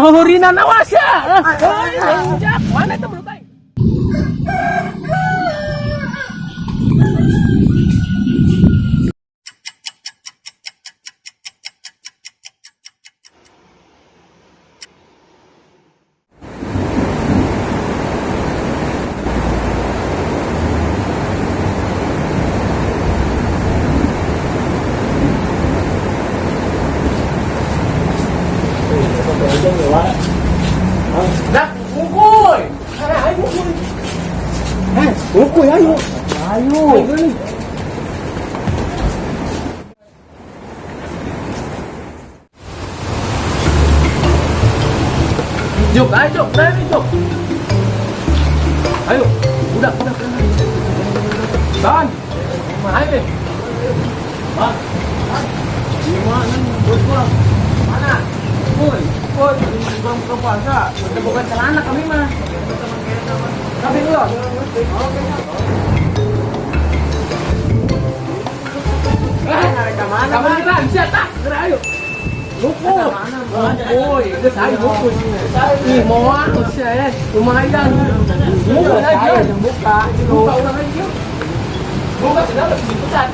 Ngahohorinan, awas ya. Ayo, mana itu belut aing? Dah, ngukuy. Ayo ngukuy. Eh, ngukuy ayo. Ayo. Juk, ayo Juk, nah ini Juk. Ayo, udah, udah, udah. Ban, ayo deh. Bang, gimana nih, bos bang? Mana? Woi, woi, bukan buka puasa, udah bukan celana kami mah. Kami dulu. Mana? Kamu kira bisa tak? Gerak ayo. Lupu. Woi, geus ayo lupu. Ih, moal sia ya. Lumayan. Buka aja. Buka. Buka urang aja. Buka sudah lebih cepat.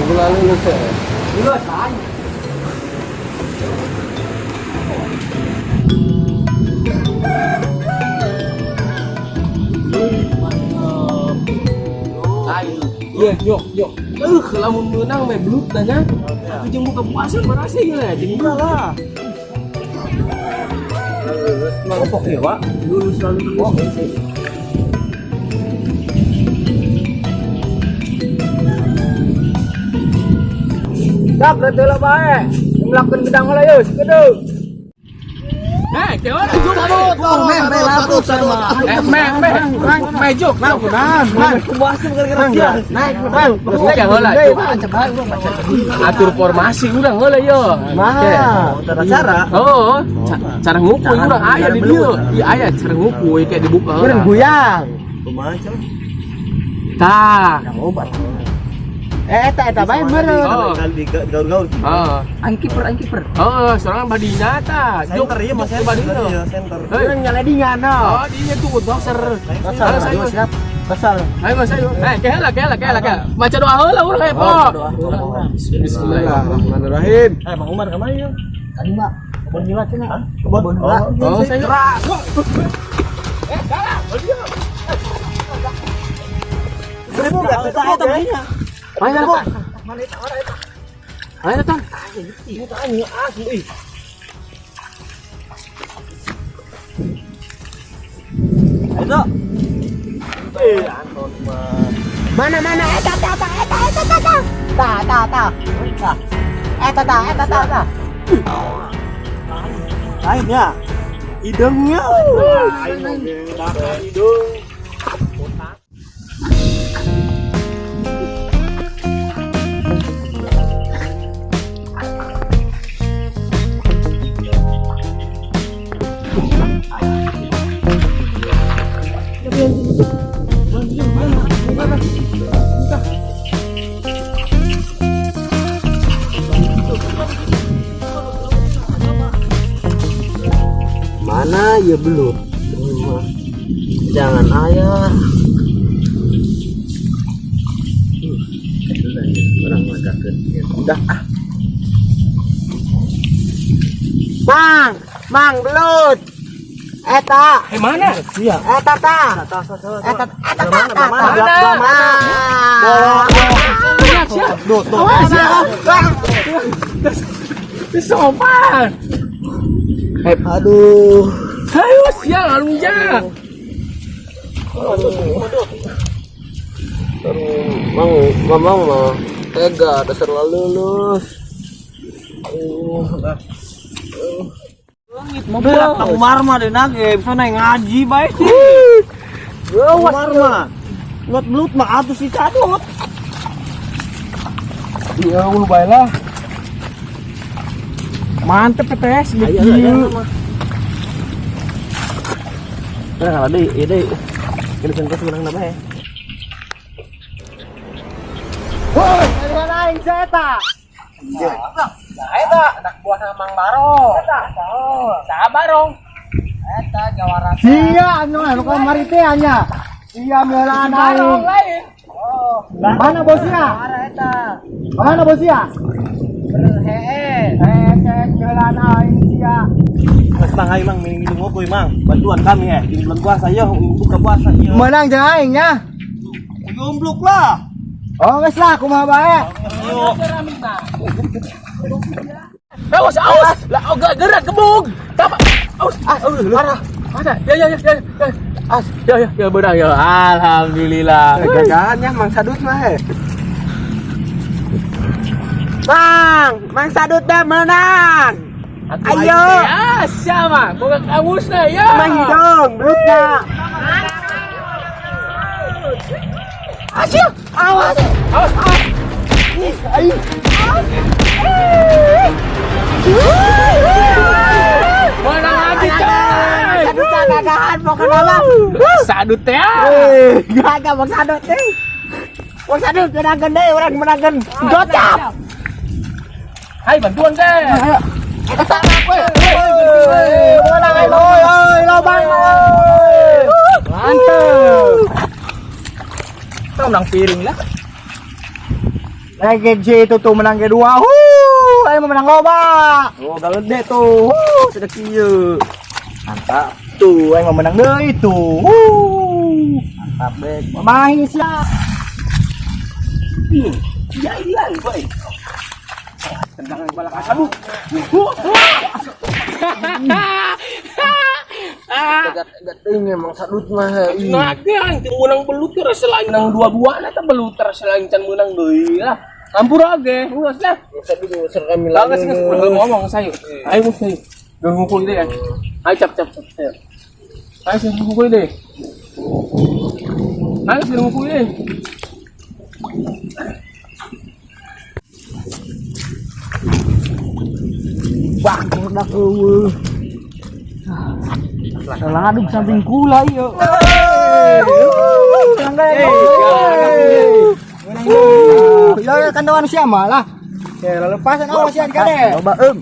Gula lulus ya. Lulus aja. Ayo. Iya, yuk, yuk. Lamun meunang meh belut tanya. Atuh jeung buka puasa marasih ya, jeung lah. Kopok ya, Pak. Lulus lalu lulus. Dak, berarti lah bae. Melakukan gedang heula yeuh, sekedeu. Eh, kewan juk. Meh, meh, laku sama. Eh, meh, meh, meh juk. Mang, puasa gara-gara sia. Naik, mang. Buka heula juk. Atur formasi urang heula yo. Mah, cara. Oh, cara ngukuy urang aya di dieu. Iya aya cara ngukuy kayak dibuka heula. Urang goyang. Kumaha cara? Tah. Obat. Eta eta bae meureun. Oh. Gaul-gaul. Heeh. Aing kiper, aing kiper. Heeh, sorangan badina tah. Center iya mas badina. Iya center. Hei. Urang nyaledingan no. Oh, dinya tuh boxer. Kesal, Ayo, ayo siap. Kesal. Ayo, ayo. Eh, keheula, keheula, keheula, keheula. Maca doa heula urang eh, Po. Bismillahirrahmanirrahim. Eh, Bang Umar kemana ya? Tadi Mbak, kebon heula cenah. Kebon heula. Oh, saya. Eh, kalah. Eta eta belinya. Mana datang? Mana datang? Ayo. Eh, Anton mah. Mana mana eta eta eta eta eta eta. Ta ta ta. Ta. Eta ta eta ta ta. Lain ya. Hidungnya. Lain hidung. Mana ya belum? Jangan ayah. Orang magakeun. Udah ah. Mang, mang belut. Eta, Eh, mana? eta ta. Eta eta ta ta. Mana? Mana? Siap, siap. Duh, tuh. Awas ya. Sopan. Eh, Aduh. ayo siang alunja. Mang, mamang mah tega dasar lulus. Berat Bang Umar mah deh nage bisa naik ngaji bae sih. Umar mah. Ngot belut mah atuh si cadot. Ya Allah baiklah. Mantep PTS Ayo, ayo, Nah, kalau deh, ini kita sentuh menang nama ya. Woi, kalian aing saya tak. Nah, eta anak buah Mang Barong. Eta. Oh, Saha Barong? Eta jawara. Sia anu anu kamari teh nya. Sia meulaan Barong aing. lain. Oh, Mana bosnya? jawara eta. Mana bosnya? Berhees. Eh, eh, meulaan aing sia. Mas Mang, ayo Mang, minum ngopi Mang. Bantuan kami di bulan puasa yo, buka puasa yo. Menang jeung aing nya. Gomblok lah. Oh, geus lah kumaha bae. Yo. Awas, awas. Lah, oh, gerak gebug. Tapa. Awas, awas. Parah. Mana? Ya, ya, ya, ya, ya. As, ya, ya, ya, benar ya. Alhamdulillah. Gagahannya Mang Sadut mah he. Bang, Mang Sadut dah menang. Ayo. Ya, siapa? Boga kamusna ya. Mang hidung, belutna. Asyik, awas. Awas, awas. Menang lagi, coy. Sadut dah gagahan pokoknya lah. Sadut teh. Eh, gagah Mang Sadut teh. Mang Sadut menangkan deh, orang menangkan. Gocap. Hai, bantuan teh. Eta Menang aing oi, oi, lobang oi. Mantap. Kita menang piring lah. Lagi J itu tuh menang kedua. Huh, aing mau menang loba. Oh, gede tuh. Huh, sudah kieu. Mantap. Tuh, aing mau menang deui tuh. Huh. Mantap, Bek. Main sia. Ya hilang, boy. Tendangan kepala kasabu. Ini Mang Sadut mah. Nah, yang teu menang belut teh rasa lain menang dua buah eta belut rasa lain can menang deui lah. Ampura ge, geus lah. Mang Sadut ngusir kami Lah geus geus udah ngomong sayu. Ayo geus sayu. Geus ngumpul deh. Ayo cap cap cap. Ayo. Ayo geus ngumpul deh. Ayo geus ngumpul deh. Wah, budak eueuh. Salah aduk samping kula ieu. Menang deui. Ya ya kandawan sia mah lah. Ya lepasan awas ya kade. Coba, em.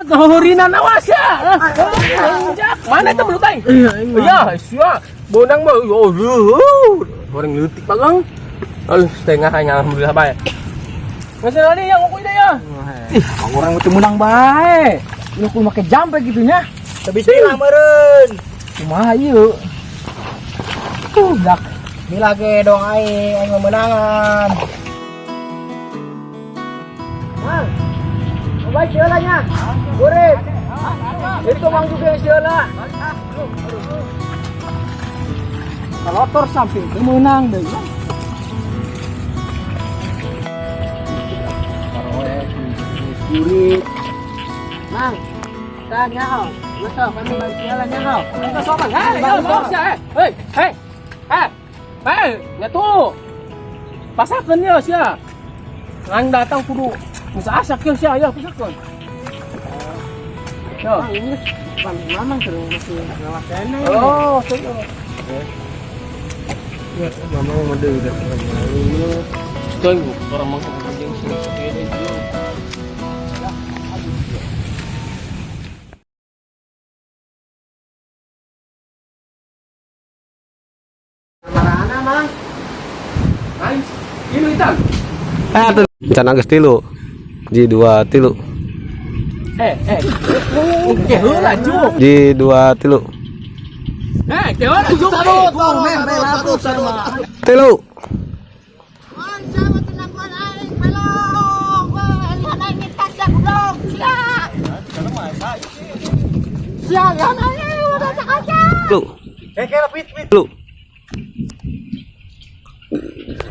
Kehorinan awas ya. Injak. Mana itu belut aing? Iya, sia. Bonang mah yo goreng leutik pagang. Aduh, setengah aing alhamdulillah bae. Geus tadi yang ngukuy deh ya. Ih, orang itu menang bae. Lu kudu make jampe gitu nya. Tapi bilang meureun. Kumaha ieu? Tuh, dak. Bila ge dong aing, aing memenangan. Mang. Baik sieula nya. Goreng. Itu mang juga yang sieula. Kalotor samping teu meunang deui. Kurit. Mang, tanya kau. Masa kami balik jalan ya kau. Hei, sopan. Hei, ya, hei, hei, hei, hei, hei, nyatu. Pasakeun ya sia. Ngan datang kudu geus asak ya sia, ya pasakeun. Yo. Mang, ini Bang Mamang sering masih ngelak kene. Oh, tuh. Mamang mau deh udah Coy, orang mau anjing sih. Marana, Mang. Aing, ini hitam. Can geus tilu. Ji dua tilu. Eh, eh. Oke, heula cuk. Ji dua tilu. Eh, ke heula cuk. Tilu. Tilu. Tilu.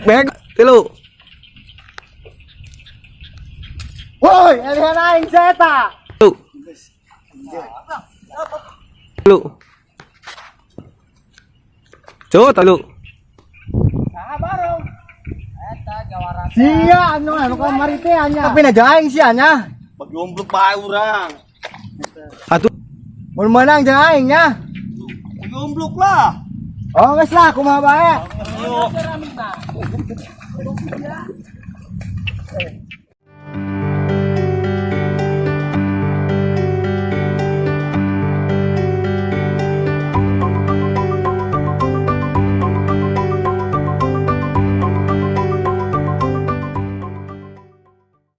Beg tilu. Woi, elihan aing zeta. Tilu. Tilu. Cuk, tilu. Sia anu anu kamari teh nya. Tapi na aing sia nya. Bagomblok bae urang. Atuh Mun menang jeung aing nya. Gomblok lah. Oh, geus lah kumaha bae. Yo. Eh.